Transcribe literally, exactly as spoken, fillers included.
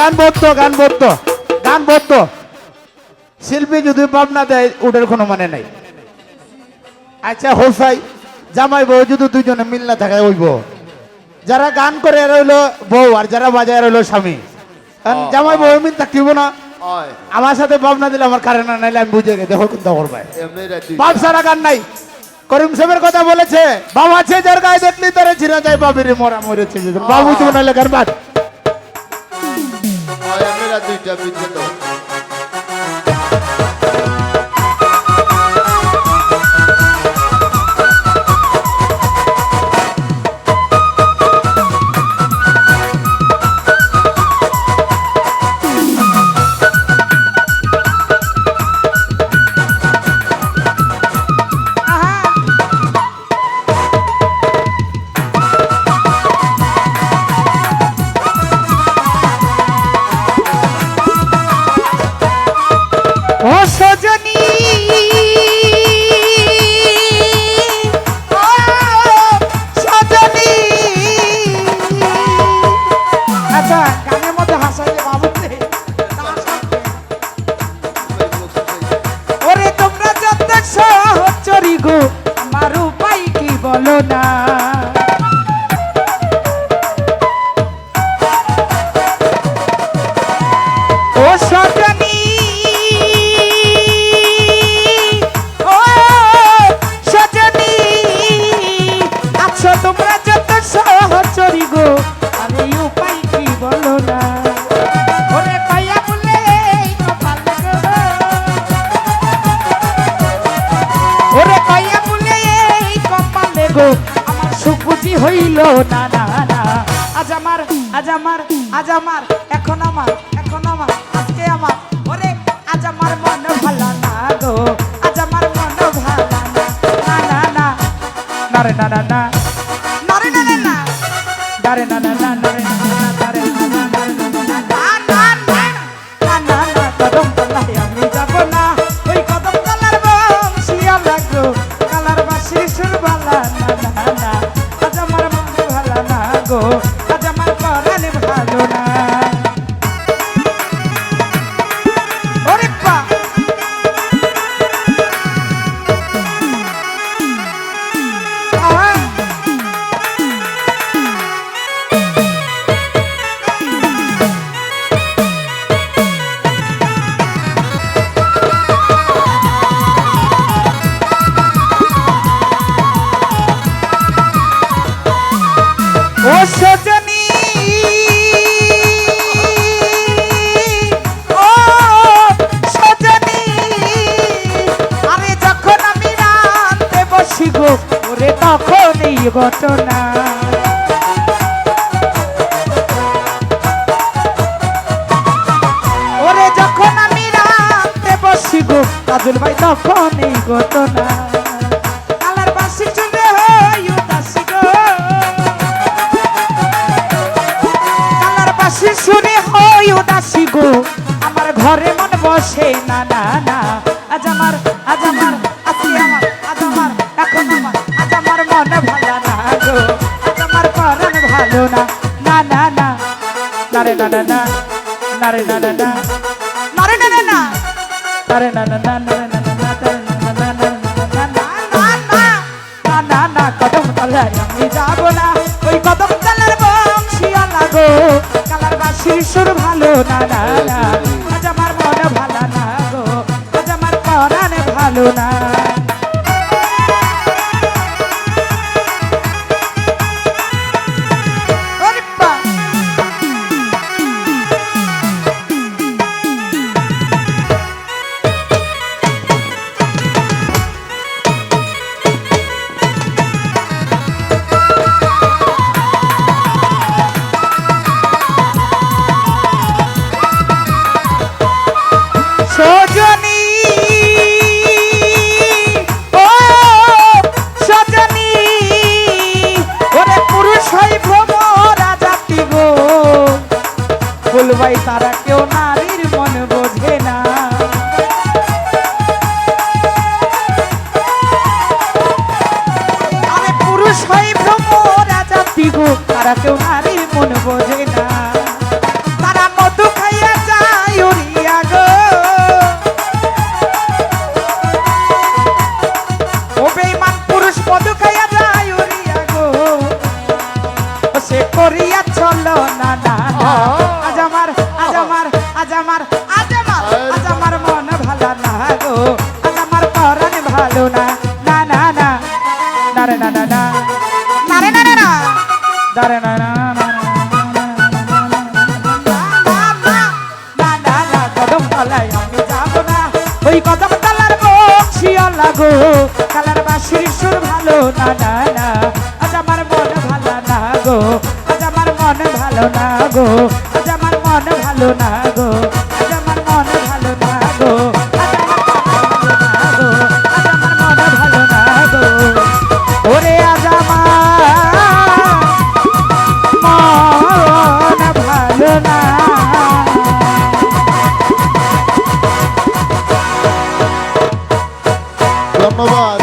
গান বলতো, গান বলতো, গান বলতো। শিল্পী যদি ভাবনা দেয়, ওটার কোনো মানে নাই। আচ্ছা, হোসাই, জামাই বউ যদি দুইজনে মিল না থাকে, ওই বউ। যারা গান করে, এরা হইলো বউ, আর যারা বাজায়, এরা হইলো স্বামী। কারণ ও, জামাই ও। বউ মিল থাকতে হইবো না। ওই। আমার সাথে ভাবনা দিলে আমার কারেন্ট না, নাইলে আমি বুঝে গেছি, দেখো কোনটা করবে। এমনি রাখি। বাপ ছাড়া গান নাই। করিম সাহেবের কথা বলেছে, বাপ আছে যার গায়ে দেখলি তারে চিনা যায়, বাবিরে মরা মরেছে যে। বাবু তো নাইলে গান বাদ। ওই, এমনি রাখি, দুইটা বিদ্যুৎ দাও। ও সজনী, ও সজনী। আচ্ছা, গানের মধ্যে হাসাইলে বাবু রে। ওরে তোমরা যত সহচরী গো, আমার উপায় কি বলো না? ও সজনী, ও সজনী, আছো তোমরা যত সহচরী গো, আমি উপায় কি বলো না? ওরে পাইয়া বলে এই কপালে গো, ওরে পাইয়া বলে এই কপালে গো, আমার সুখ বুঝি হইল না, না, না। আজ আমার, আজ আমার, আজ আমার, এখন আমার, এখন আমার, আজকে আমার। ওরে আজ আমার মন ভালা না গো, আজ আমার মন ভালা না, না, না, না। না রে না, না, না। না রে না, না, না। না রে না, না, না, না রে না, না, না, না রে না, না, না, না, না, না, না। না, না, না, কদম তলায় আমি যাব না। ওই কদম তলার বংশিয়ালা গো, কালার বাঁশির সুর বালা। না, না, না, আজ আমার মন ভালা না গো, আজ আমার পরাণ ভালো না। ওরে বা! আহা! ও সজনী, ও সজনী, আরে যখন আমি রাঁধতে বসি গো, ওরে তখন এই ঘটনা। ওরে যখন আমি রাঁধতে বসি গো, কাজল ভাই তখন এই ঘটনা। কালার বাঁশির সুরে হই উদাসী গো। কালার বাঁশির সুরে হই উদাসী গো। আমার ঘরে মন বসে না, না, না। আজ আমার, আজ আমার, আজকে আমার, আজ আমার, এখন আমার, আজ আমার মন ভালা না গো। আজ আমার পরাণ ভালো না। না, না, না। না রে না, না, না। না রে না, না, না। না রে না, না, না। না রে না, না, না, না রে না, না, না, না রে না, না, না, না, না, না। না, না, না, কদম তলায় আমি যাব না। ওই কদম তলার বংশিয়ালা গো, কালার বাঁশির সুর ভালো না, না, না। আজ আমার মন ভালা না গো, আজ আমার পরাণ ভালো না। ওরে বা! সজনী, ও সজনী, ওরে পুরুষ হয় ভ্রমরা জাতি গো। ফুলবাই তারা কেউ নারীর মন বোঝে না। আরে পুরুষ হয় ভ্রমরা জাতি গো, তারা কেউ নারীর মন বোঝে না। তারা মধু না গো, কালার বাঁশির সুর ভালো না, না, না। আজ আমার মন ভালো না গো, আজ আমার মন ভালো না গো, আজ আমার মন ভালো না গো, আজ আমার মন ভালো না গো, আজ আমার মন ভালো না গো, আজ আমার মন ভালো না গো। ওরে আজ আমার মন ভালো না। ধন্যবাদ।